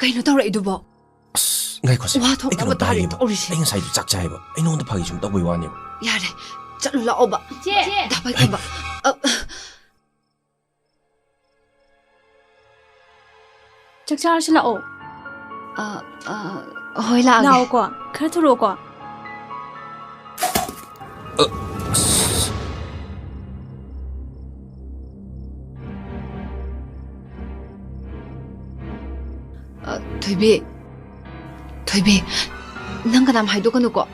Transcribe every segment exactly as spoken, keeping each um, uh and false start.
ꯀꯩꯅꯣ ꯇꯧꯔꯛꯏꯗꯨꯕꯣ? ꯑꯁ, ꯉꯥꯏꯈꯣꯁꯦ꯫ ꯋꯥ ꯊꯣꯛꯅꯕ ꯑꯩ ꯀꯩꯅꯣꯝꯇ ꯇꯥꯔꯤ ꯍꯥꯏꯒꯦꯕ꯫ ꯇꯧꯔꯤꯁꯦ꯫ ꯑꯩ ꯉꯁꯥꯏꯗꯣ ꯆꯥꯛ ꯆꯥꯏꯌꯦꯕ꯫ ꯑꯩ ꯅꯉꯣꯟꯗ ꯐꯥꯒꯤ ꯁꯨꯝ ꯇꯧꯕꯩ ꯋꯥꯅꯦꯕ꯫ ꯌꯥꯔꯦ, ꯆꯠꯂꯨ ꯂꯥꯛꯑꯣꯕ꯫ ꯏꯆꯦ! ꯊꯕꯛ ꯇꯧꯕ꯫ ꯑ, ꯆꯥꯛ ꯆꯥꯔꯁꯤ ꯂꯥꯛꯑꯣ꯫ ꯑ, ꯑ, ꯍꯣꯏ, ꯂꯥꯛꯑꯒꯦ꯫ ꯂꯥꯛꯑꯣꯀꯣ, ꯈꯔ ꯊꯨꯔꯛꯑꯣꯀꯣ꯫ ꯑ, ꯊꯣꯏꯕꯤ, ꯊꯣꯏꯕꯤ, ꯅꯪ ꯀꯅꯥꯝ ꯍꯥꯏꯗꯣꯛꯀꯅꯨꯀꯣ꯫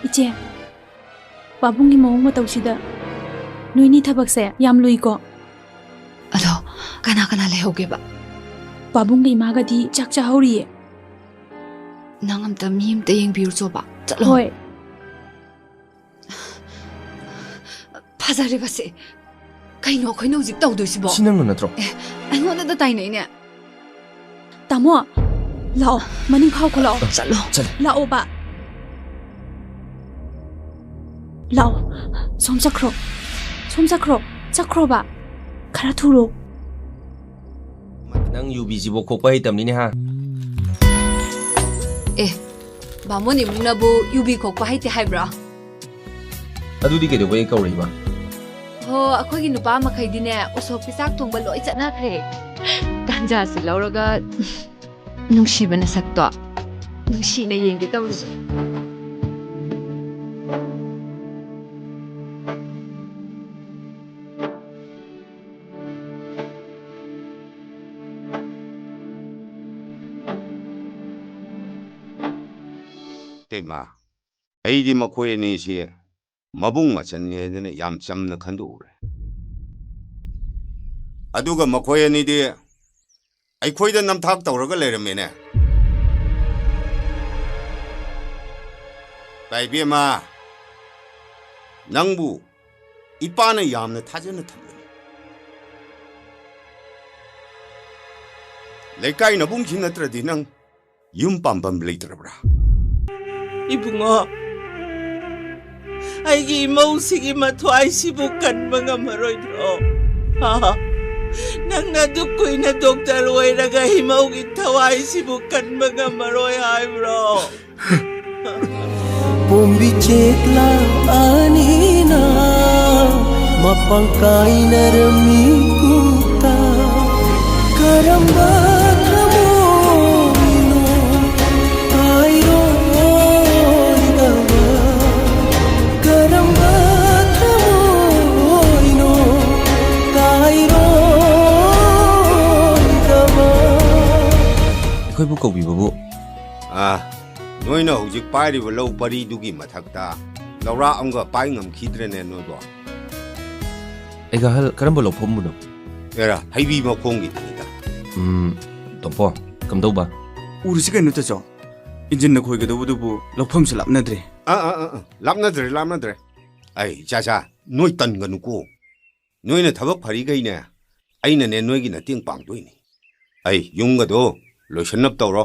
ꯏꯆꯦ, ꯄꯥꯕꯨꯡꯒꯤ ꯃꯑꯣꯡ ꯃꯇꯧꯁꯤꯗ ꯅꯣꯏꯅꯤ ꯊꯕꯛꯁꯦ ꯌꯥꯝ ꯂꯨꯏꯀꯣ꯫ ꯑꯗꯣ ꯀꯅꯥ ꯀꯅꯥ ꯂꯩꯍꯧꯒꯦꯕ? ꯄꯥꯕꯨꯡꯒ ꯏꯃꯥꯒꯗꯤ ꯆꯥꯛ ꯆꯥꯍꯧꯔꯤꯌꯦ꯫ ꯅꯪ ꯑꯝꯇ ꯃꯤ ꯑꯝꯇ ꯌꯦꯡꯕꯤꯔꯨꯆꯣꯕ꯫ ꯆꯠꯂꯣ꯫ ꯍꯣꯏ꯫ ꯐꯖꯔꯦꯕꯁꯦ꯫ ꯀꯩꯅꯣ ꯑꯩꯈꯣꯏꯅ ꯍꯧꯖꯤꯛ ꯇꯧꯗꯣꯏꯁꯤꯕꯣ? ꯁꯤ ꯅꯪꯅ ꯅꯠꯇ꯭ꯔꯣ? ꯑꯦ, ꯑꯩꯉꯣꯟꯗꯗ ꯇꯥꯏꯅꯩꯅꯦ꯫ ꯇꯥꯃꯣ, ꯂꯥꯛꯑꯣ, ꯃꯅꯤꯡ ꯈꯥꯎꯈꯣ ꯂꯥꯛꯑꯣ꯫ ꯆꯠꯂꯣ꯫ ꯆꯠꯂꯦ꯫ ꯂꯥꯛꯑꯣꯕ꯫ ꯂꯥꯛꯑꯣ, ꯁꯣꯝ ꯆꯠꯈ꯭ꯔꯣ꯫ ꯁꯣꯝ ꯆꯠꯈ꯭ꯔꯣ꯫ ꯆꯠꯈ꯭ꯔꯣꯕ꯫ ꯈꯔ ꯊꯨꯔꯣ꯫ ꯅꯪ ꯌꯨꯕꯤꯁꯤꯕꯨ ꯈꯣꯛꯄ ꯍꯩꯇꯕꯅꯤꯅꯦ ꯍꯥ? ꯑꯦ, ꯕꯥꯃꯣꯟ ꯏꯃꯨꯡꯅꯕꯨ ꯌꯨꯕꯤ ꯈꯣꯛꯄ ꯍꯩꯇꯦ ꯍꯥꯏꯕ꯭ꯔꯣ? ꯑꯗꯨꯗꯤ ꯀꯩꯗꯧꯕꯩ ꯀꯧꯔꯛꯏꯕ? ꯍꯣ, ꯑꯩꯈꯣꯏꯒꯤ ꯅꯨꯄꯥ ꯃꯈꯩꯗꯤꯅꯦ, ꯎꯁꯣꯞꯀꯤ ꯆꯥꯛ ꯊꯣꯡꯕ ꯂꯣꯏ ꯆꯠꯅꯈ꯭ꯔꯦ꯫ ꯇꯥꯟꯖꯥꯁꯤ ꯂꯧꯔꯒ ꯅꯨꯡꯁꯤꯕ ꯅꯁꯛꯇꯣ ꯅꯨꯡꯁꯤꯅ ꯌꯦꯡꯒꯦ ꯇꯧꯔꯤꯁꯦ꯫ ꯏꯇꯩꯃ, ꯑꯩꯗꯤ ꯃꯈꯣꯏ ꯑꯅꯤꯁꯤ ꯃꯕꯨꯡ ꯃꯆꯟꯅꯤ ꯍꯥꯏꯗꯅ ꯌꯥꯝ ꯆꯝꯅ ꯈꯟꯗꯣꯛꯎꯔꯦ꯫ ꯑꯗꯨꯒ ꯃꯈꯣꯏ ꯑꯅꯤꯗꯤ ꯑꯩꯈꯣꯏꯗ ꯅꯝꯊꯥꯛ ꯇꯧꯔꯒ ꯂꯩꯔꯝꯃꯦꯅꯦ꯫ ꯇꯥꯏꯕꯦꯝꯃ, ꯅꯪꯕꯨ ꯏꯄꯥꯅ ꯌꯥꯝꯅ ꯊꯥꯖꯅ ꯊꯝꯕꯅꯤ꯫ ꯂꯩꯀꯥꯏ ꯅꯕꯨꯡꯁꯤ ꯅꯠꯇ꯭ꯔꯗꯤ ꯅꯪ ꯌꯨꯝ ꯄꯥꯝꯕꯝ ꯂꯩꯇ꯭ꯔꯕ꯭ꯔꯥ? ꯏꯕꯨꯡꯉꯣ, ꯑꯩꯒꯤ ꯏꯃꯧꯁꯤꯒꯤ ꯃꯊ꯭ꯋꯥꯏꯁꯤꯕꯨ ꯀꯟꯕ ꯉꯝꯃꯔꯣꯏꯗ꯭ꯔꯣ? ꯍꯥ? ꯅꯪꯅ ꯑꯗꯨꯛ ꯀꯨꯏꯅ ꯗꯣꯛꯇꯔ ꯑꯣꯏꯔꯒ ꯏꯃꯧꯒꯤ ꯊꯋꯥꯏꯁꯤꯕꯨ ꯀꯟꯕ ꯉꯝꯃꯔꯣꯏ ꯍꯥꯏꯕ꯭ꯔꯣ? ꯄꯣꯝꯕꯤ ꯆꯦꯛꯂꯥ ꯑꯅꯤꯅ ꯃꯄꯥꯡ ꯀꯥꯏꯅꯔꯝꯃꯤ ꯀꯨꯇꯥ꯫ ꯀꯔꯝꯕ ꯊꯃꯣꯏꯅꯣ ꯀꯥꯏꯔꯣꯏꯗꯕ? ꯀꯔꯝꯕ ꯊꯃꯣꯏꯅꯣ ꯀꯥꯏꯔꯣꯏꯗꯕ? ꯑꯩꯈꯣꯏꯕꯨ ꯀꯧꯕꯤꯕꯕꯨ? ꯑꯥ, ꯅꯣꯏꯅ ꯍꯧꯖꯤꯛ ꯄꯥꯏꯔꯤꯕ ꯂꯧ ꯄꯔꯤꯗꯨꯒꯤ ꯃꯊꯛꯇ ꯂꯧꯔꯥꯛ ꯑꯃꯒ ꯄꯥꯏ ꯉꯝꯈꯤꯗ꯭ꯔꯦꯅꯦ ꯅꯣꯏꯕꯣ꯫ ꯑꯩꯒ ꯑꯍꯜ ꯀꯔꯝꯕ ꯂꯧꯐꯝꯕꯨꯅꯣ? ꯑꯦꯔꯥ, ꯍꯩꯕꯤ ꯃꯈꯣꯡꯒꯤꯗꯨꯅꯤꯗ꯫ ꯎꯝ, ꯇꯣꯝꯄꯣ, ꯀꯝꯗꯧꯕ? ꯎꯔꯁꯤ ꯀꯩꯅꯣ ꯇꯥꯆꯧ, ꯏꯟꯖꯤꯟꯅ ꯈꯣꯏꯒꯗꯧꯕꯗꯨꯕꯨ ꯂꯧꯐꯝꯁꯨ ꯂꯥꯞꯅꯗ꯭ꯔꯦ꯫ ꯑꯥ, ꯑꯥ, ꯑꯥ, ꯑꯥ, ꯂꯥꯞꯅꯗ꯭ꯔꯦ, ꯂꯥꯞꯅꯗ꯭ꯔꯦ꯫ ꯑꯩ ꯏꯆꯥꯆꯥ, ꯅꯣꯏ ꯇꯟꯒꯅꯨꯀꯣ꯫ ꯅꯣꯏꯅ ꯊꯕꯛ ꯐꯔꯤꯈꯩꯅꯦ, ꯑꯩꯅꯅꯦ ꯅꯣꯏꯒꯤ ꯃꯇꯦꯡ ꯄꯥꯡꯗꯣꯏꯅꯤ꯫ ꯑꯩ ꯌꯨꯝꯒꯗꯣ ꯂꯣꯏꯁꯟꯅꯕ ꯇꯧꯔꯣ꯫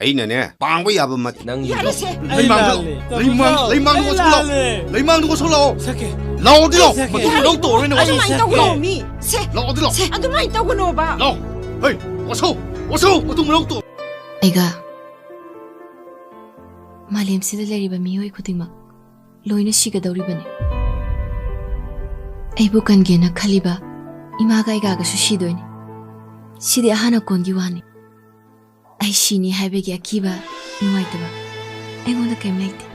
ꯑꯩꯅꯅꯦ ꯄꯥꯡꯕ ꯌꯥꯕ ꯃꯇꯦꯡ꯫ ꯅꯪ ꯌꯥꯔꯦꯁꯦ꯫ ꯂꯩꯃꯥꯡꯗꯣ, ꯑꯩ ꯂꯩꯃꯥꯡ, ꯂꯥꯜꯂꯦ꯫ ꯂꯩꯃꯥꯡꯗꯣ ꯇꯥꯃꯣ, ꯑꯩ ꯂꯧꯁꯜꯂꯣ꯫ ꯂꯥꯜꯂꯦ꯫ ꯂꯩꯃꯥꯡꯗꯣ ꯂꯧꯁꯜꯂꯣ꯫ ꯁꯛꯀꯦ꯫ ꯂꯥꯛꯑꯣꯗꯤ ꯂꯥꯛꯑꯣ꯫ ꯁꯛꯀꯦ꯫ ꯃꯇꯨꯡ ꯃꯅꯥꯎ ꯇꯧꯔꯣꯏꯅꯦ, ꯋꯥꯁꯧ꯫ ꯑꯗꯨꯃꯥꯏꯅ ꯇꯧꯒꯅꯣ, ꯂꯥꯛꯑꯣ꯫ ꯃꯤ꯫ ꯁꯦ꯫ ꯂꯥꯛꯑꯣꯗꯤ ꯂꯥꯛꯑꯣ꯫ ꯁꯦ, ꯑꯗꯨꯃꯥꯏꯅ ꯇꯧꯒꯅꯣꯕ꯫ ꯂꯥꯛꯑꯣ꯫ ꯍꯩ, ꯋꯥꯁꯧ, ꯋꯥꯁꯧ, ꯃꯇꯨꯡ ꯃꯅꯥꯎ ꯇꯧ꯫ ꯑꯩꯒ ꯃꯥꯂꯦꯝꯁꯤꯗ ꯂꯩꯔꯤꯕ ꯃꯤꯑꯣꯏ ꯈꯨꯗꯤꯡꯃꯛ ꯂꯣꯏꯅ ꯁꯤꯒꯗꯧꯔꯤꯕꯅꯤ꯫ ꯑꯩꯕꯨ ꯀꯟꯒꯦꯅ ꯈꯜꯂꯤꯕ ꯏꯃꯥꯒ ꯑꯩꯒꯥꯒꯁꯨ ꯁꯤꯗꯣꯏꯅꯤ꯫ ꯁꯤꯗꯤ ꯑꯍꯥꯟꯅ ꯀꯣꯟꯒꯤ ꯋꯥꯅꯤ꯫ ꯑꯩ ꯁꯤꯅꯤ ꯍꯥꯏꯕꯒꯤ ꯑꯀꯤꯕ, ꯅꯨꯡꯉꯥꯏꯇꯕ ꯑꯩꯉꯣꯟꯗ ꯀꯔꯤꯝ ꯂꯩꯇꯦ꯫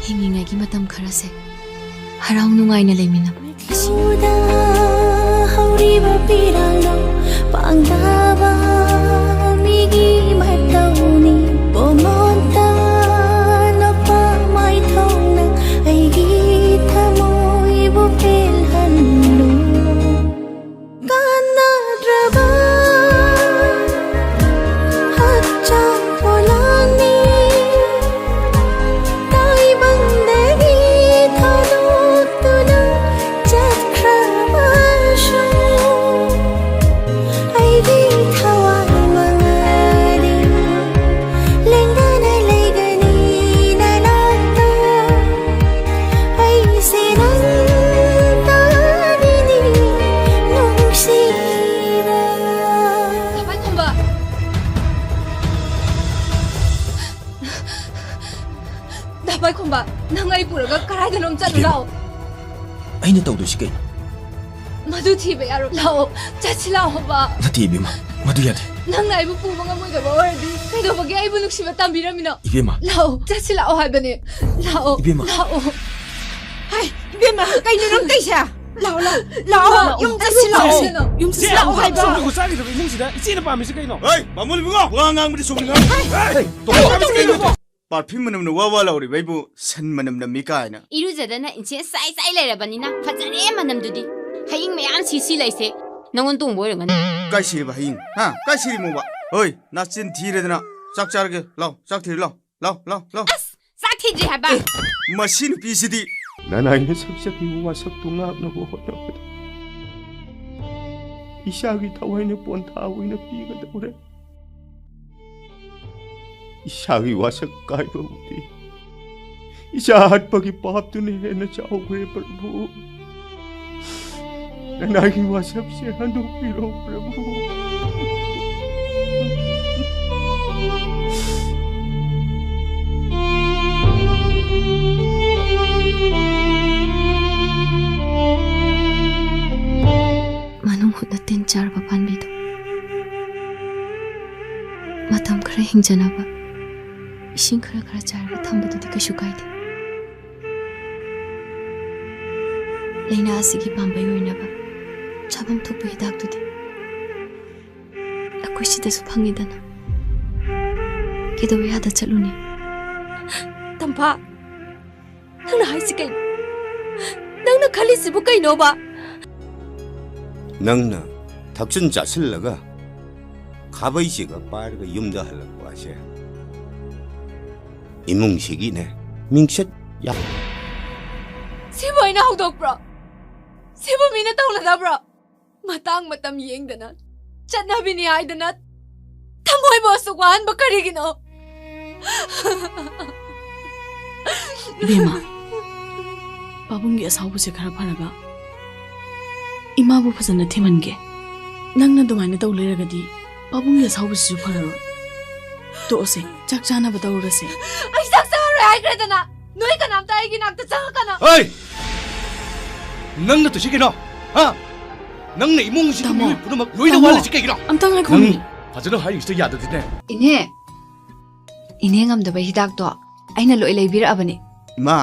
ꯍꯤꯡꯂꯤꯉꯩꯒꯤ ꯃꯇꯝ ꯈꯔꯁꯦ ꯍꯔꯥꯎ ꯅꯨꯡꯉꯥꯏꯅ ꯂꯩꯃꯤꯟꯅꯕ꯫ ꯁꯨꯗ ꯍꯧꯔꯤꯕ ꯄꯤꯔꯥꯡꯗꯣ ꯄꯥꯡꯗꯕ ꯃꯤꯒꯤ ꯃꯇꯧꯅꯤ꯫ ꯄꯣꯃꯣꯟꯇ ꯅꯨꯄꯥ ꯃꯥꯏꯊꯣꯡꯅ ꯑꯩꯒꯤ ꯊꯃꯣꯏꯕꯨ ꯄꯦꯜꯍꯟꯂꯨ꯫ ꯀꯥꯟꯅꯗ꯭ꯔꯕ ꯍꯛꯆꯥꯡ ꯄꯣꯂꯥꯡꯅꯤ꯫ ꯇꯥꯏꯕꯪꯗꯒꯤ ꯊꯥꯗꯣꯛꯇꯨꯅ ꯆꯠꯈ꯭ꯔꯕ ꯕꯥ, ꯅꯪ ꯑꯩ ꯄꯨꯔꯒ ꯀꯗꯥꯏꯗꯅꯣꯝ ꯆꯠꯂꯨ ꯏꯕꯦꯝꯃ, ꯂꯥꯛꯑꯣ꯫ ꯑꯩꯅ ꯇꯧꯗꯣꯏꯁꯤ ꯀꯩꯅꯣ? ꯃꯗꯨ ꯊꯤꯕ ꯌꯥꯔꯣꯏ꯫ ꯂꯥꯛꯑꯣ, ꯆꯠꯁꯤ ꯂꯥꯛꯑꯣꯕ꯫ ꯅꯠꯇꯦ ꯏꯕꯦꯝꯃ, ꯃꯗꯨ ꯌꯥꯗꯦ꯫ ꯅꯪꯅ ꯑꯩꯕꯨ ꯄꯨꯕ ꯉꯝꯃꯣꯏꯗꯕ ꯑꯣꯏꯔꯗꯤ ꯀꯩꯗꯧꯕꯒꯤ ꯑꯩꯕꯨ ꯅꯨꯡꯁꯤꯕ ꯇꯝꯕꯤꯔꯝꯃꯤꯅꯣ? ꯏꯕꯦꯝꯃ꯫ ꯂꯥꯛꯑꯣ, ꯆꯠꯁꯤ ꯂꯥꯛꯑꯣ ꯍꯥꯏꯕꯅꯦ꯫ ꯂꯥꯛꯑꯣ, ꯏꯕꯦꯝꯃ꯫ ꯂꯥꯛꯑꯣ꯫ ꯍꯥꯏ, ꯏꯕꯦꯝꯃ, ꯀꯩꯅꯣ ꯅꯪ ꯇꯧꯏꯁꯦ? ꯂꯥꯛꯑꯣ, ꯂꯥꯛꯑꯣ, ꯂꯥꯛꯑꯣ, ꯂꯥꯛꯑꯣ꯫ ꯌꯨꯝ ꯆꯠꯁꯤ ꯂꯥꯛꯑꯣ꯫ ꯆꯠꯁꯤ ꯂꯥꯛꯑꯣ꯫ ꯌꯨꯝ ꯆꯠꯁꯤ ꯂꯥꯛꯑꯣ ꯍꯥꯏꯕ꯫ ꯁꯣꯝꯗ ꯆꯥꯈꯤꯗ꯭ꯔꯕ ꯏꯃꯨꯡꯁꯤꯗ ꯏꯆꯦꯅ ꯄꯥꯝꯃꯤꯁꯤ ꯀꯩꯅꯣ? ꯍꯩ, ꯕꯥꯃꯣꯟ ꯏꯕꯨꯡꯉꯣ, ꯋꯥ ꯉꯥꯡꯕꯗꯤ ꯁꯣꯝꯗ ꯉꯥꯡ-, ꯍꯩ, ꯇꯣꯛꯑꯣ꯫ ꯄꯥꯔꯐ꯭ꯌꯨꯝ ꯃꯅꯝꯅ ꯋꯥ ꯋꯥ ꯂꯥꯎꯔꯤꯕ ꯑꯩꯕꯨ ꯁꯟ ꯃꯅꯝ ꯅꯝꯃꯤ ꯀꯥꯏꯅ꯫ ꯏꯔꯨꯖꯗꯅ ꯏꯟꯁꯦꯟꯁ ꯆꯥꯏ ꯆꯥꯏ ꯂꯩꯔꯕꯅꯤꯅ ꯐꯖꯔꯦ ꯃꯅꯝꯗꯨꯗꯤ꯫ ꯍꯌꯤꯡ ꯃꯌꯥꯝ ꯁꯤ ꯁꯤ ꯂꯩꯁꯦ ꯅꯉꯣꯟ ꯇꯣꯡꯕ ꯑꯣꯏꯔꯝꯒꯅꯤ꯫ ꯀꯥꯏ ꯁꯤꯔꯤꯕ ꯍꯌꯤꯡ? ꯍꯥ? ꯀꯥꯏ ꯁꯤꯔꯤꯃꯣꯕ? ꯍꯣꯏ, ꯅꯆꯤꯟ ꯊꯤꯔꯦꯗꯅ꯫ ꯆꯥꯛ ꯆꯥꯔꯒꯦ꯫ ꯂꯥꯎ, ꯆꯥꯛ ꯊꯤꯔꯨ ꯂꯥꯎ꯫ ꯂꯥꯎ, ꯂꯥꯎ, ꯂꯥꯎ꯫ ꯑꯁ! ꯆꯥꯛ ꯊꯤꯗ꯭ꯔꯤ ꯍꯥꯏꯕ? ꯑꯦ, ꯃꯁꯤ ꯅꯨꯄꯤꯁꯤꯗꯤ꯫ ꯅꯅꯥꯏꯅ ꯁꯛꯆꯈꯤꯕ ꯋꯥꯁꯛꯇꯨ ꯉꯥꯛꯅꯕ ꯍꯣꯠꯅꯕꯗ ꯏꯁꯥꯒꯤ ꯊꯋꯥꯏꯅ ꯄꯣꯟꯊꯥ ꯑꯣꯏꯅ ꯄꯤꯒꯗꯧꯔꯦ꯫ ꯏꯁꯥꯒꯤ ꯋꯥꯁꯛ ꯀꯥꯏꯕꯕꯨꯗꯤ ꯏꯆꯥ ꯍꯥꯠꯄꯒꯤ ꯄꯥꯞꯇꯨꯅ ꯍꯦꯟꯅ ꯆꯥꯎꯈ꯭ꯔꯦ, ꯄ꯭ꯔꯚꯨ꯫ ꯅꯅꯥꯏꯒꯤ ꯋꯥꯁꯛꯁꯦ ꯍꯟꯗꯣꯛꯄꯤꯔꯣ, ꯄ꯭ꯔꯚꯨ꯫ ꯃꯅꯨꯡ ꯍꯨꯠꯅ ꯇꯤꯟ ꯆꯥꯔꯕ ꯄꯥꯝꯕꯤꯗꯣ ꯃꯇꯝ ꯈꯔ ꯍꯤꯡꯖꯅꯕ ꯏꯁꯤꯡ ꯈꯔ ꯈꯔ ꯆꯥꯏꯔꯒ ꯊꯝꯕꯗꯨꯗꯤ ꯀꯩꯁꯨ ꯀꯥꯏꯗꯦ꯫ ꯂꯥꯏꯅꯥ ꯑꯁꯤꯒꯤ ꯄꯥꯝꯕꯩ ꯑꯣꯏꯅꯕ ꯆꯥꯐꯝ ꯊꯣꯛꯄ ꯍꯤꯗꯥꯛꯇꯨꯗꯤ ꯑꯩꯈꯣꯏ ꯁꯤꯗꯁꯨ ꯐꯪꯉꯤꯗꯅ꯫ ꯀꯩꯗꯧꯕ ꯌꯥꯗ ꯆꯠꯂꯨꯅꯤ? ꯇꯝꯐꯥ, ꯅꯪꯅ ꯍꯥꯏꯁꯤ ꯀꯩꯅꯣ? ꯅꯪꯅ ꯈꯜꯂꯤꯁꯤꯕꯨ ꯀꯩꯅꯣꯕ? ꯅꯪꯅ ꯊꯛꯆꯤꯟ ꯆꯥꯁꯤꯜꯂꯒ ꯈꯥꯕꯩꯁꯤꯒ ꯄꯥꯏꯔꯒ ꯌꯨꯝꯗ ꯍꯜꯂꯛꯄ ꯑꯁꯦ ꯏꯃꯨꯡꯁꯤꯒꯤꯅꯦ ꯃꯤꯡꯆꯠ ꯌꯥꯝ ꯁꯤꯕꯨ ꯑꯩꯅ ꯍꯧꯗꯣꯛꯄ꯭ꯔꯣ? ꯁꯤꯕꯨ ꯃꯤꯅ ꯇꯧꯅꯗꯕ꯭ꯔꯣ? ꯃꯇꯥꯡ ꯃꯇꯝ ꯌꯦꯡꯗꯅ, ꯆꯠꯅꯕꯤꯅꯤ ꯍꯥꯏꯗꯅ ꯊꯃꯣꯏꯕꯨ ꯑꯁꯨꯛ ꯋꯥꯍꯟꯕ ꯀꯔꯤꯒꯤꯅꯣ? ꯏꯕꯦꯝꯃ, ꯄꯥꯕꯨꯡꯒꯤ ꯑꯁꯥꯎꯕꯁꯦ ꯈꯔ ꯐꯔꯒ ꯏꯃꯥꯕꯨ ꯐꯖꯅ ꯊꯦꯝꯍꯟꯒꯦ꯫ ꯅꯪꯅ ꯑꯗꯨꯃꯥꯏꯅ ꯇꯧ ꯂꯩꯔꯒꯗꯤ ꯄꯥꯕꯨꯡꯒꯤ ꯑꯁꯥꯎꯕꯁꯤꯁꯨ ꯐꯔꯔꯣꯏ꯫ ꯇꯣꯛꯑꯁꯦ, ꯆꯥꯛ ꯆꯥꯅꯕ ꯇꯧꯔꯁꯦ꯫ ꯑꯩ ꯆꯥꯛ ꯆꯥꯔꯔꯣꯏ ꯍꯥꯏꯈ꯭ꯔꯦꯗꯅ꯫ ꯅꯣꯏ ꯀꯅꯥꯝꯇ ꯑꯩꯒꯤ ꯅꯥꯛꯇ ꯆꯪꯉꯛꯀꯅꯣ꯫ ꯍꯣꯏ! ꯅꯪꯅ ꯇꯧꯁꯤ ꯀꯩꯅꯣ? ꯍꯥ? ꯅꯪꯅ ꯏꯃꯨꯡꯁꯤꯒꯤ ꯇꯥꯃꯣ, ꯃꯤꯑꯣꯏ ꯄꯨꯝꯅꯃꯛ ꯂꯣꯏꯅ ꯇꯥꯃꯣ, ꯋꯥꯍꯜꯂꯤꯁꯤ ꯀꯩꯒꯤꯅꯣ? ꯑꯝꯇꯪ ꯉꯥꯏꯈꯣꯃꯤ꯫ ꯅꯪ ꯐꯖꯅ ꯍꯥꯏꯔꯤꯁꯤꯗ ꯌꯥꯗꯗꯤꯅꯦ꯫ ꯏꯅꯦ, ꯏꯅꯦ ꯉꯝꯗꯕ ꯍꯤꯗꯥꯛꯇꯣ ꯑꯩꯅ ꯂꯣꯏ ꯂꯩꯕꯤꯔꯛꯑꯕꯅꯤ꯫ ꯏꯃꯥ,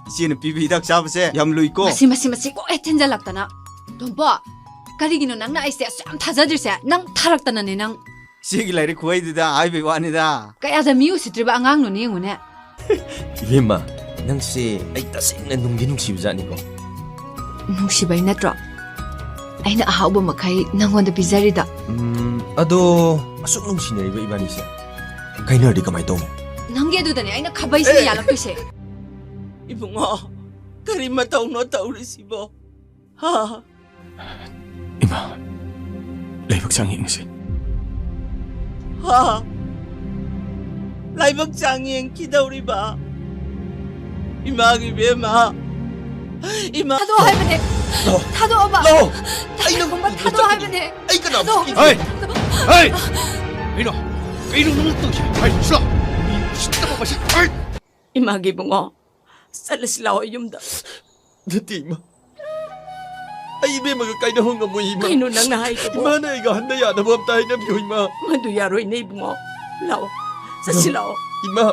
ꯏꯆꯦꯅ ꯄꯤꯕ ꯍꯤꯗꯥꯛ ꯆꯥꯕꯁꯦ ꯌꯥꯝ ꯂꯨꯏꯀꯣ꯫ ꯃꯁꯤ, ꯃꯁꯤ, ꯃꯁꯤ ꯀꯣꯛ ꯍꯦꯛ ꯊꯤꯟꯖꯜꯂꯛꯇꯅ꯫ ꯇꯣꯝꯄꯣ, ꯀꯔꯤꯒꯤꯅꯣ ꯅꯪꯅ ꯑꯩꯁꯦ ꯑꯁꯨꯛ ꯌꯥꯝ ꯊꯥꯖꯗ꯭ꯔꯤꯁꯦ? ꯅꯪ ꯊꯥꯔꯛꯇꯅꯅꯦ ꯅꯪ꯫ ꯏꯆꯦꯒꯤ ꯂꯥꯏꯔꯤꯛ ꯈꯨꯍꯩꯗꯨꯗ ꯍꯥꯏꯕꯩ ꯋꯥꯅꯤꯗ꯫ ꯀꯌꯥꯗ ꯃꯤ ꯎꯁꯤꯠꯇ꯭ꯔꯤꯕ ꯑꯉꯥꯡꯅꯣꯅꯦ ꯌꯦꯡꯉꯨꯅꯦ꯫ ꯏꯕꯦꯝꯃ, ꯅꯪꯁꯦ ꯑꯩ ꯇꯁꯦꯡꯅ ꯅꯨꯡꯗꯤ ꯅꯨꯡꯁꯤꯕꯖꯥꯠꯅꯤꯀꯣ꯫ ꯅꯨꯡꯁꯤꯕꯩ ꯅꯠꯇ꯭ꯔꯣ ꯑꯩꯅ ꯑꯍꯥꯎꯕ ꯃꯈꯩ ꯅꯪꯉꯣꯟꯗ ꯄꯤꯖꯔꯤꯗꯣ? ꯎꯝ, ꯑꯗꯣ ꯑꯁꯨꯛ ꯅꯨꯡꯁꯤꯅꯔꯤꯕ ꯏꯕꯥꯅꯤꯁꯦ ꯀꯥꯏꯅꯔꯗꯤ ꯀꯃꯥꯏ ꯇꯧꯅꯤ? ꯅꯪꯒꯤ ꯑꯗꯨꯗꯅꯦ ꯑꯩꯅ ꯈꯥꯕꯩꯁꯤꯅ ꯑꯦ! ꯌꯥꯜꯂꯛꯇꯣꯏꯁꯦ꯫ ꯏꯕꯨꯡꯉꯣ, ꯀꯔꯤ ꯃꯇꯧꯅꯣ ꯇꯧꯔꯤꯁꯤꯕꯣ? ꯍꯥ? ꯏꯃꯥ, ꯂꯥꯏꯕꯛ ꯆꯥꯡ ꯌꯦꯡꯉꯁꯤ꯫ ꯍꯥ? ꯂꯥꯏꯕꯛ ꯆꯥꯡ ꯌꯦꯡꯈꯤꯗꯧꯔꯤꯕ? ꯏꯃꯥꯒꯤ ꯏꯕꯦꯝꯃ, ꯏꯃꯥ꯫ ꯊꯥꯗꯣꯛꯑꯣ ꯍꯥꯏꯕꯅꯦ꯫ ꯂꯥꯛꯑꯣ꯫ ꯊꯥꯗꯣꯛꯑꯣꯕ꯫ ꯂꯥꯛꯑꯣ꯫ ꯑꯩ ꯅꯪ ꯊꯥꯗꯣꯛꯑꯣ ꯍꯥꯏꯕꯅꯦ꯫ ꯑꯩ ꯀꯅꯥ ꯊꯥꯗꯣꯛꯑꯣ꯫ ꯐꯨꯒꯦ? ꯍꯩ! ꯍꯩ! ꯀꯩꯅꯣ? ꯀꯩꯅꯣ ꯅꯪꯅ ꯇꯧꯔꯤꯁꯦ? ꯍꯩ, ꯁꯤꯂꯥꯎ! ꯃꯤ ꯎꯁꯤꯠꯇꯕ ꯃꯁꯤ! ꯍꯩ! ꯏꯃꯥꯒꯤ ꯏꯕꯨꯡꯉꯣ, ꯆꯠꯂꯁꯤ ꯂꯥꯛꯑꯣ ꯌꯨꯝꯗ꯫ ꯅꯠꯇꯦ, ꯏꯃꯥ꯫ ꯑꯩ ꯏꯕꯦꯝꯃꯒ ꯀꯥꯏꯅꯕ ꯉꯝꯃꯣꯏ, ꯏꯃꯥ꯫ ꯀꯩꯅꯣ ꯅꯪꯅ ꯍꯥꯏꯗꯨꯕꯣ? ꯏꯃꯥꯅ ꯑꯩꯒ ꯍꯟꯗ ꯌꯥꯅꯕ ꯑꯝꯇ ꯍꯥꯏꯅꯕꯤꯌꯨ, ꯏꯃꯥ꯫ ꯃꯗꯨ ꯌꯥꯔꯣꯏꯅꯦ, ꯏꯕꯨꯡꯉꯣ꯫ ꯂꯥꯛꯑꯣ, ꯆꯠꯁꯤ ꯂꯥꯛꯑꯣ꯫ ꯏꯃꯥ꯫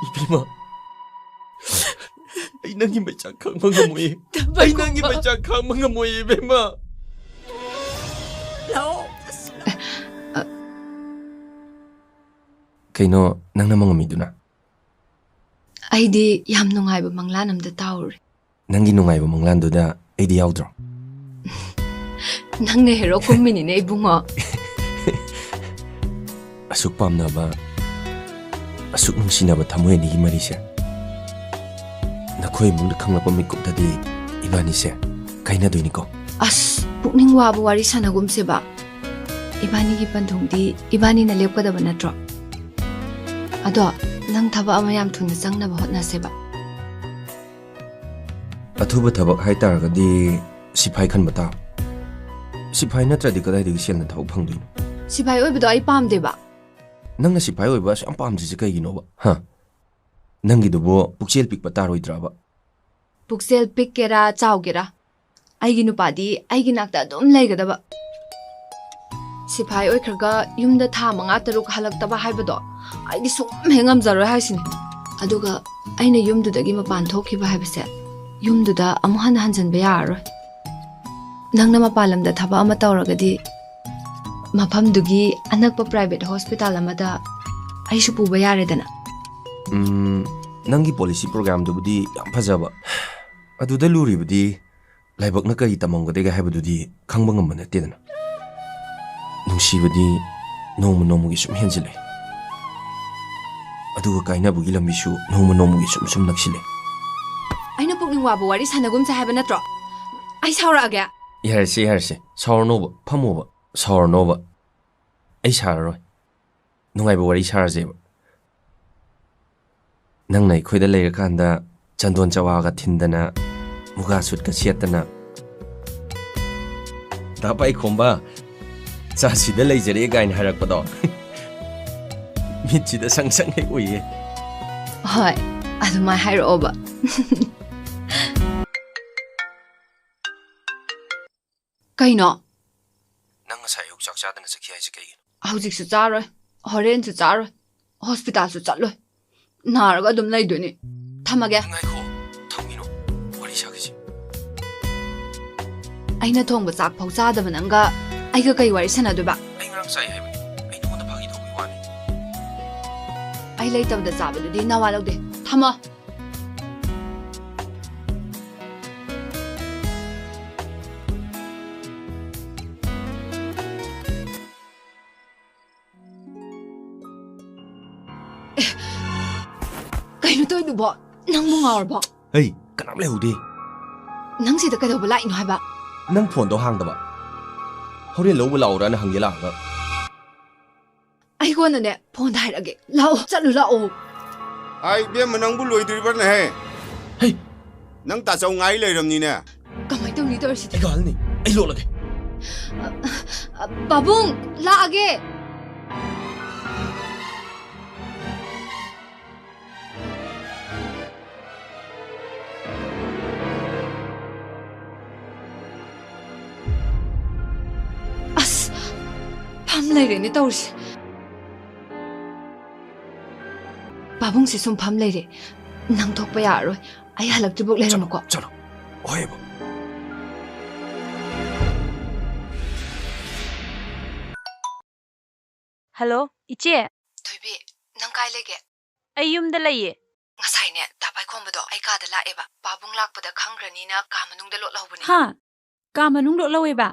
ꯏꯕꯦꯝꯃ꯫ ꯑꯩ ꯅꯪꯒꯤ ꯃꯩꯆꯥꯛ ꯈꯥꯡꯕ ꯉꯝꯃꯣꯏꯌꯦ꯫ ꯑꯩ ꯅꯪꯒꯤ ꯃꯩꯆꯥꯛ ꯈꯥꯡꯕ ꯉꯝꯃꯣꯏꯌꯦ, ꯏꯕꯦꯝꯃ꯫ ꯂꯥꯛꯑꯣ, ꯆꯠꯁꯤ ꯂꯥꯛꯑꯣ꯫ ꯀꯩꯅꯣ ꯅꯪꯅ ꯃꯪꯉꯝꯃꯤꯗꯨꯅ? ꯑꯩꯗꯤ ꯌꯥꯝ ꯅꯨꯡꯉꯥꯏꯕ ꯃꯪꯂꯥꯟ ꯑꯝꯗ ꯇꯥꯎꯔꯨꯔꯦ꯫ ꯅꯪꯒꯤ ꯅꯨꯡꯉꯥꯏꯕ ꯃꯪꯂꯥꯟꯗꯨꯗ ꯑꯩꯗꯤ ꯌꯥꯎꯗ꯭ꯔꯣ? ꯅꯪꯅ ꯍꯦꯔꯣ ꯀꯨꯝꯃꯤꯅꯤꯅꯦ, ꯏꯕꯨꯡꯉꯣ꯫ ꯑꯁꯨꯛ ꯄꯥꯝꯅꯕ, ꯑꯁꯨꯛ ꯅꯨꯡꯁꯤꯅꯕ ꯊꯃꯣꯏ ꯑꯅꯤꯒꯤ ꯃꯔꯤꯁꯦ ꯅꯈꯣꯏ ꯏꯃꯨꯡꯗ ꯈꯪꯂꯛꯄ ꯃꯤꯀꯨꯞꯇꯗꯤ ꯏꯕꯥꯅꯤꯁꯦ ꯀꯥꯏꯅꯗꯣꯏꯅꯤꯀꯣ꯫ ꯑꯁ, ꯄꯨꯛꯅꯤꯡ ꯋꯥꯕ ꯋꯥꯔꯤ ꯁꯥꯟꯅꯒꯨꯝꯁꯦꯕ꯫ ꯏꯕꯥꯅꯤꯒꯤ ꯄꯟꯊꯨꯡꯗꯤ ꯏꯕꯥꯅꯤꯅ ꯂꯦꯞꯀꯗꯕ ꯅꯠꯇ꯭ꯔꯣ? ꯑꯗꯣ, ꯅꯪ ꯊꯕꯛ ꯑꯃ ꯌꯥꯝ ꯊꯨꯅ ꯆꯪꯅꯕ ꯍꯣꯠꯅꯁꯦꯕ꯫ ꯑꯊꯨꯕ ꯊꯕꯛ ꯍꯥꯏꯇꯥꯔꯒꯗꯤ ꯁꯤꯐꯥꯏ ꯈꯟꯕ ꯇꯥꯕ꯫ ꯁꯤꯐꯥꯏ ꯅꯠꯇ꯭ꯔꯗꯤ ꯀꯗꯥꯏꯗꯒꯤ ꯁꯦꯜꯅ ꯊꯕꯛ ꯐꯪꯗꯣꯏꯅꯣ? ꯁꯤꯐꯥꯏ ꯑꯣꯏꯕꯗꯣ ꯑꯩ ꯄꯥꯝꯗꯦꯕ꯫ ꯅꯪꯅ ꯁꯤꯐꯥꯏ ꯑꯣꯏꯕ ꯑꯁꯨꯛ ꯌꯥꯝ ꯄꯥꯝꯗ꯭ꯔꯤꯁꯦ ꯀꯩꯒꯤꯅꯣꯕ? ꯍꯥ? ꯅꯪꯒꯤꯗꯨꯕꯨ ꯄꯨꯛꯆꯦꯜ ꯄꯤꯛꯄ ꯇꯥꯔꯣꯏꯗ꯭ꯔꯕ? ꯄꯨꯛꯆꯦꯜ ꯄꯤꯛꯀꯦꯔꯥ ꯆꯥꯎꯒꯦꯔꯥ, ꯑꯩꯒꯤ ꯅꯨꯄꯥꯗꯤ ꯑꯩꯒꯤ ꯅꯥꯛꯇ ꯑꯗꯨꯝ ꯂꯩꯒꯗꯕ꯫ ꯁꯤꯐꯥꯏ ꯑꯣꯏꯈ꯭ꯔꯒ ꯌꯨꯝꯗ ꯊꯥ ꯃꯉꯥ ꯇꯔꯨꯛ ꯍꯜꯂꯛꯇꯕ ꯍꯥꯏꯕꯗꯣ ꯑꯩꯗꯤ ꯁꯨꯝ ꯍꯦꯛ ꯉꯝꯖꯔꯣꯏ ꯍꯥꯏꯁꯤꯅꯤ꯫ ꯑꯗꯨꯒ ꯑꯩꯅ ꯌꯨꯝꯗꯨꯗꯒꯤ ꯃꯄꯥꯟ ꯊꯣꯛꯈꯤꯕ ꯍꯥꯏꯕꯁꯦ ꯌꯨꯝꯗꯨꯗ ꯑꯃꯨꯛ ꯍꯟꯅ ꯍꯟꯖꯤꯟꯕ ꯌꯥꯔꯔꯣꯏ꯫ ꯅꯪꯅ ꯃꯄꯥꯟ ꯂꯝꯗ ꯊꯕꯛ ꯑꯃ ꯇꯧꯔꯒꯗꯤ ꯃꯐꯝꯗꯨꯒꯤ ꯑꯅꯛꯄ private hospital ꯑꯃꯗ ꯑꯩꯁꯨ ꯄꯨꯕ ꯌꯥꯔꯦꯗꯅ꯫ ꯎꯝ, ꯅꯪꯒꯤ policy programꯗꯨꯕꯨꯗꯤ ꯌꯥꯝ ꯐꯖꯕ꯫ ꯑꯗꯨꯗ ꯂꯨꯔꯤꯕꯗꯤ ꯂꯥꯏꯕꯛꯅ ꯀꯔꯤ ꯇꯝꯃꯝꯒꯗꯒꯦ ꯍꯥꯏꯕꯗꯨꯗꯤ ꯈꯪꯕ ꯉꯝꯕ ꯅꯠꯇꯦꯗꯅ꯫ ꯅꯨꯡꯁꯤꯕꯗꯤ ꯅꯣꯡꯃ ꯅꯣꯡꯃꯒꯤ ꯁꯨꯝ ꯍꯦꯟꯖꯤꯜꯂꯦ꯫ ꯑꯗꯨꯒ ꯀꯥꯏꯅꯕꯒꯤ ꯂꯝꯕꯤꯁꯨ ꯅꯣꯡꯃ ꯅꯣꯡꯃꯒꯤ ꯁꯨꯝ ꯁꯨꯝ ꯅꯛꯁꯤꯜꯂꯦ꯫ ꯑꯩꯅ ꯄꯨꯛꯅꯤꯡ ꯋꯥꯕ ꯋꯥꯔꯤ ꯁꯥꯟꯅꯒꯨꯝꯁꯦ ꯍꯥꯏꯕ ꯅꯠꯇ꯭ꯔꯣ? ꯑꯩ ꯁꯥꯎꯔꯛꯑꯒꯦ꯫ ꯌꯥꯔꯦꯁꯦ, ꯌꯥꯔꯦꯁꯦ꯫ ꯁꯥꯎꯔꯅꯣꯕ, ꯐꯝꯃꯣꯕ꯫ ꯁꯥꯎꯔꯅꯣꯕ꯫ ꯑꯩ ꯁꯥꯔꯔꯣꯏ꯫ ꯅꯨꯡꯉꯥꯏꯕ ꯋꯥꯔꯤ ꯁꯥꯔꯁꯦꯕ꯫ ꯅꯪꯅ ꯑꯩꯈꯣꯏꯗ ꯂꯩꯔꯀꯥꯟꯗ ꯆꯟꯗꯣꯟ ꯆꯋꯥꯒ ꯊꯤꯟꯗꯅ, ꯃꯨꯒꯥ ꯁꯨꯠꯀ ꯁꯦꯠꯇꯅ, "ꯗꯥ ꯄꯥꯏꯈꯣꯝꯕ, ꯆꯥꯁꯤꯗ ꯂꯩꯖꯔꯦ" ꯀꯥꯏꯅ ꯍꯥꯏꯔꯛꯄꯗꯣ ꯃꯤꯠꯁꯤꯗ ꯁꯪ ꯁꯪ ꯍꯦꯛ ꯎꯏꯌꯦ꯫ ꯍꯣꯏ, ꯑꯗꯨꯃꯥꯏ ꯍꯥꯏꯔꯛꯑꯣꯕ꯫ ꯀꯩꯅꯣ? ꯅꯪ ꯉꯁꯥꯏ ꯑꯌꯨꯛ ꯆꯥꯛ ꯆꯥꯗꯅ ꯆꯠꯈꯤ ꯍꯥꯏꯁꯦ ꯀꯩꯒꯤꯅꯣ? ꯍꯧꯖꯤꯛꯁꯨ ꯆꯥꯔꯣꯏ, ꯍꯣꯔꯦꯟꯁꯨ ꯆꯥꯔꯣꯏ, hospitalꯁꯨ ꯆꯠꯂꯣꯏ꯫ ꯅꯥꯔꯒ ꯑꯗꯨꯝ ꯂꯩꯗꯣꯏꯅꯤ꯫ ꯊꯝꯃꯒꯦ꯫ ꯉꯥꯏꯈꯣ, ꯊꯝꯈꯤꯅꯨ꯫ ꯋꯥꯔꯤ ꯁꯥꯈꯤꯁꯤ꯫ ꯑꯩꯅ ꯊꯣꯡꯕ ꯆꯥꯛ ꯐꯥꯎ ꯆꯥꯗꯕ ꯅꯪꯒ ꯑꯩꯒ ꯀꯩ ꯋꯥꯔꯤ ꯁꯥꯟꯅꯗꯣꯏꯕ? ꯑꯩ ꯉꯔꯥꯡ ꯆꯥꯏ ꯍꯥꯏꯕꯅꯤ꯫ ꯑꯩ ꯅꯉꯣꯟꯗ ꯐꯥꯒꯤ ꯇꯧꯕꯒꯤ ꯋꯥꯅꯤ꯫ ꯑꯩ ꯂꯩꯇꯕꯗ ꯆꯥꯕꯗꯨꯗꯤ ꯅꯋꯥ ꯂꯧꯗꯦ꯫ ꯊꯝꯃꯣ꯫ ꯑꯦ, ꯀꯩꯅꯣ ꯇꯧꯔꯤꯗꯨꯕꯣ? ꯅꯪꯕꯨ ꯉꯥꯎꯔꯕꯣ? ꯍꯩ, ꯀꯅꯥꯝ ꯂꯩꯍꯧꯗꯦ꯫ ꯅꯪ ꯁꯤꯗ ꯀꯩꯗꯧꯕ ꯂꯥꯛꯏꯅꯣ ꯍꯥꯏꯕ? ꯅꯪ phoneꯗꯣ ꯍꯥꯡꯗꯕ꯫ ꯍꯣꯔꯦꯟ ꯂꯧꯕ ꯂꯥꯛꯎꯔꯥꯅ ꯍꯪꯒꯦ ꯂꯥꯛꯑꯒ꯫ ꯑꯩ ꯀꯣꯟꯅꯅꯦ phoneꯗ ꯍꯥꯏꯔꯛꯑꯒꯦ꯫ ꯂꯥꯛꯑꯣ, ꯆꯠꯂꯨ ꯂꯥꯛꯑꯣ꯫ ꯑꯥꯏ, ꯏꯕꯦꯝꯃ, ꯅꯪꯕꯨ ꯂꯣꯏꯗ꯭ꯔꯤꯕꯅꯦꯍꯦ? ꯍꯩ! ꯅꯪ ꯇꯥꯆꯧ ꯉꯥꯏ ꯂꯩꯔꯝꯅꯤꯅꯦ꯫ ꯀꯃꯥꯏ ꯇꯧꯅꯤ ꯇꯧꯔꯤꯁꯤꯗꯤ? ꯑꯩ ꯀꯥꯜꯂꯅꯤ꯫ ꯑꯩ ꯂꯣꯠꯂꯒꯦ꯫ ꯑ, ꯑ, ꯄꯥꯕꯨꯡ, ꯂꯥꯛꯑꯒꯦ꯫ ꯐꯝ ꯂꯩꯔꯦꯅꯦ ꯇꯧꯔꯤꯁꯦ꯫ ꯄꯥꯕꯨꯡꯁꯦ ꯁꯨꯝ ꯐꯝ ꯂꯩꯔꯦ꯫ ꯅꯪ ꯊꯣꯛꯄ ꯌꯥꯔꯔꯣꯏ꯫ ꯑꯩ ꯍꯜꯂꯛꯇ꯭ꯔꯤꯐꯥꯎ ꯂꯩꯔꯝꯃꯨꯀꯣ꯫ ꯆꯠꯂꯣ꯫ ꯍꯣꯏ, ꯏꯕꯣꯛ꯫ ꯍꯜꯂꯣ, ꯏꯆꯦ꯫ ꯊꯣꯏꯕꯤ, ꯅꯪ ꯀꯥꯏ ꯂꯩꯒꯦ? ꯑꯩ ꯌꯨꯝꯗ ꯂꯩꯌꯦ꯫ ꯉꯁꯥꯏꯅꯦ, ꯗꯥ ꯄꯥꯏꯈꯣꯝꯕꯗꯣ ꯑꯩ ꯀꯥꯗ ꯂꯥꯛꯑꯦꯕ꯫ ꯄꯥꯕꯨꯡ ꯂꯥꯛꯄꯗ ꯈꯪꯈ꯭ꯔꯅꯤꯅ ꯀꯥ ꯃꯅꯨꯡꯗ ꯂꯣꯠꯍꯧꯕꯅꯦ꯫ ꯍꯥ? ꯀꯥ ꯃꯅꯨꯡ ꯂꯣꯠꯍꯧꯋꯦꯕ?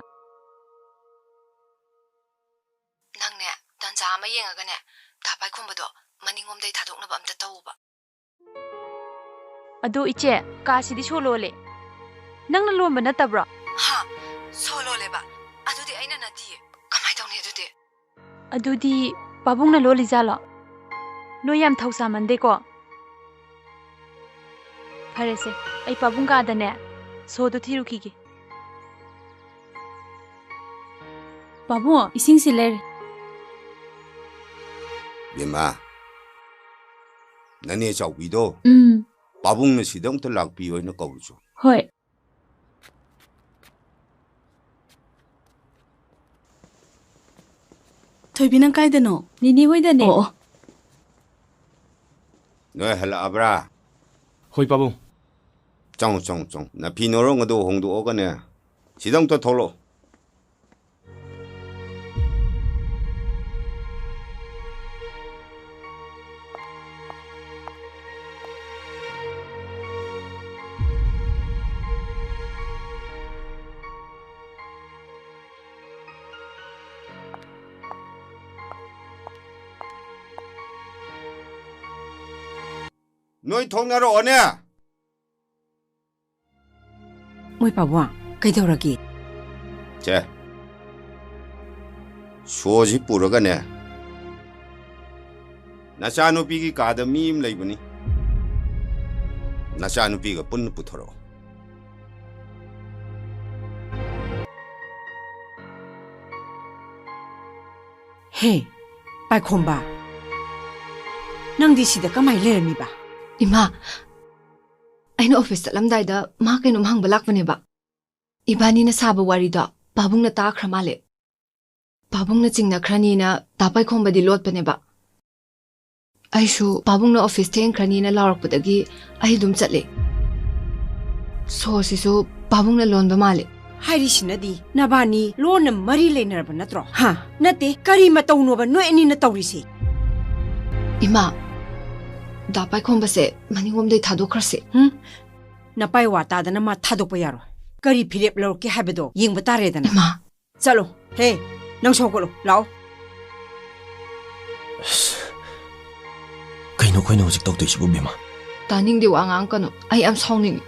ꯅꯪꯅꯦ, ꯇꯟꯖꯥ ꯑꯃ ꯌꯦꯡꯉꯒꯅꯦ, ꯗꯥ ꯄꯥꯏꯈꯣꯝꯕꯗꯣ ꯃꯅꯤꯡꯂꯣꯝꯗꯩ ꯊꯥꯗꯣꯛꯅꯕ ꯑꯝꯇ ꯇꯧꯑꯣꯕ꯫ ꯑꯗꯣ ꯏꯆꯦ, ꯀꯥꯁꯤꯗꯤ ꯁꯣ ꯂꯣꯜꯂꯦ꯫ ꯅꯪꯅ ꯂꯣꯟꯕ ꯅꯠꯇꯕ꯭ꯔꯣ? ꯍꯥ? ꯁꯣ ꯂꯣꯜꯂꯦꯕ? ꯑꯗꯨꯗꯤ ꯑꯩꯅ ꯅꯠꯇꯤꯌꯦ꯫ ꯀꯃꯥꯏ ꯇꯧꯅꯤ ꯑꯗꯨꯗꯤ? ꯑꯗꯨꯗꯤ ꯄꯥꯕꯨꯡꯅ ꯂꯣꯜꯂꯤꯖꯥꯠꯂꯣ? ꯅꯣꯏ ꯌꯥꯝ ꯊꯧ ꯁꯥꯃꯟꯗꯦꯀꯣ꯫ ꯐꯔꯦꯁꯦ, ꯑꯩ ꯄꯥꯕꯨꯡ ꯀꯥꯗꯅꯦ ꯁꯣꯗꯣ ꯊꯤꯔꯨꯈꯤꯒꯦ꯫ ꯄꯥꯕꯨꯡ, ꯏꯁꯤꯡꯁꯤ ꯂꯩꯔꯦ꯫ ꯕꯦꯝꯃ, ꯅꯅꯦ ꯆꯥꯎꯕꯤꯗꯣ ꯎꯝ꯫ ꯄꯥꯕꯨꯡꯅ ꯁꯤꯗ ꯑꯃꯨꯛꯇ ꯂꯥꯛꯄꯤꯌꯣꯅ ꯀꯧꯔꯨꯆꯣ꯫ ꯍꯣꯏ꯫ ꯊꯣꯏꯕꯤ, ꯅꯪ ꯀꯥꯏꯗꯅꯣ? ꯅꯤꯅꯦ ꯍꯣꯏꯗꯅꯦ꯫ ꯑꯣ, ꯑꯣ꯫ ꯅꯣꯏ ꯍꯜꯂꯛꯑꯕ꯭ꯔꯥ? ꯍꯣꯏ, ꯄꯥꯕꯨꯡ꯫ ꯆꯪꯉꯨ, ꯆꯪꯉꯨ, ꯆꯪꯉꯨ꯫ ꯅꯐꯤ ꯅꯔꯣꯡ ꯑꯗꯨ ꯍꯣꯡꯗꯣꯛꯑꯒꯅꯦ, ꯁꯤꯗ ꯑꯃꯨꯛꯇ ꯊꯣꯛꯂꯛꯑꯣ꯫ ꯅꯣꯏ ꯊꯣꯛꯅꯔꯛꯑꯣꯅꯦ꯫ ꯃꯣꯏ ꯄꯥꯕꯨꯡ, ꯀꯩꯗꯧꯔꯒꯦ? ꯁꯦ, ꯁꯣꯁꯤ ꯄꯨꯔꯒꯅꯦ, ꯅꯆꯥꯅꯨꯄꯤꯒꯤ ꯀꯥꯗ ꯃꯤ ꯑꯃ ꯂꯩꯕꯅꯤ, ꯅꯆꯥꯅꯨꯄꯤꯒ ꯄꯨꯟꯅ ꯄꯨꯊꯣꯔꯛꯑꯣ꯫ ꯍꯦ, ꯄꯥꯏꯈꯣꯝꯕ, ꯅꯪꯗꯤ ꯁꯤꯗ ꯀꯃꯥꯏ ꯂꯩꯔꯝꯃꯤꯕ? ꯏꯃꯥ, ꯑꯩꯅ ꯑꯣꯐꯤꯁ ꯆꯠꯂꯝꯗꯥꯏꯗ ꯃꯥ ꯀꯩꯅꯣꯝ ꯍꯪꯕ ꯂꯥꯛꯄꯅꯦꯕ꯫ ꯏꯕꯥꯅꯤꯅ ꯁꯥꯕ ꯋꯥꯔꯤꯗꯣ ꯄꯥꯕꯨꯡꯅ ꯇꯥꯈ꯭ꯔ ꯃꯥꯜꯂꯦ꯫ ꯄꯥꯕꯨꯡꯅ ꯆꯤꯡꯅꯈ꯭ꯔꯅꯤꯅ ꯗꯥ ꯄꯥꯏꯈꯣꯝꯕꯗꯤ ꯂꯣꯠꯄꯅꯦꯕ꯫ ꯑꯩꯁꯨ ꯄꯥꯕꯨꯡꯅ ꯑꯣꯐꯤꯁ ꯊꯦꯡꯈ꯭ꯔꯅꯤꯅ ꯂꯥꯎꯔꯛꯄꯗꯒꯤ ꯑꯩ ꯑꯗꯨꯝ ꯆꯠꯂꯦ꯫ ꯁꯣꯁꯤꯁꯨ ꯄꯥꯕꯨꯡꯅ ꯂꯣꯟꯕ ꯃꯥꯜꯂꯦ꯫ ꯍꯥꯏꯔꯤꯁꯤꯅꯗꯤ ꯅꯕꯥꯅꯤ ꯂꯣꯟꯅ ꯃꯔꯤ ꯂꯩꯅꯔꯕ ꯅꯠꯇ꯭ꯔꯣ? ꯍꯥ? ꯅꯠꯇꯦ, ꯀꯔꯤ ꯃꯇꯧꯅꯣꯕ ꯅꯣꯏ ꯑꯅꯤꯅ ꯇꯧꯔꯤꯁꯦ? ꯏꯃꯥ, ꯗꯥ ꯄꯥꯏꯈꯣꯝꯕꯁꯦ ꯃꯅꯤꯡꯂꯣꯝꯗꯩ ꯊꯥꯗꯣꯛꯈ꯭ꯔꯁꯦ꯫ ꯍꯨꯝ? ꯅꯄꯥꯏ ꯋꯥ ꯇꯥꯗꯅ ꯃꯥ ꯊꯥꯗꯣꯛꯄ ꯌꯥꯔꯣꯏ꯫ ꯀꯔꯤ ꯐꯤꯔꯦꯞ ꯂꯧꯔꯛꯀꯦ ꯍꯥꯏꯕꯗꯣ ꯌꯦꯡꯕ ꯇꯥꯔꯦꯗꯅ꯫ ꯏꯃꯥ꯫ ꯆꯠꯂꯣ꯫ ꯍꯦ, ꯅꯪꯁꯨ ꯍꯧꯒꯠꯂꯣ, ꯂꯥꯛꯑꯣ꯫ ꯑꯁ, ꯀꯩꯅꯣ ꯑꯩꯈꯣꯏꯅ ꯍꯧꯖꯤꯛ ꯇꯧꯗꯣꯏꯁꯤꯕꯨ, ꯕꯦꯝꯃ? ꯇꯥꯅꯤꯡꯗꯦ, ꯋꯥ ꯉꯥꯡꯉꯛꯀꯅꯨ꯫ ꯑꯩ ꯌꯥꯝ ꯁꯥꯎꯅꯤꯡꯉꯤ꯫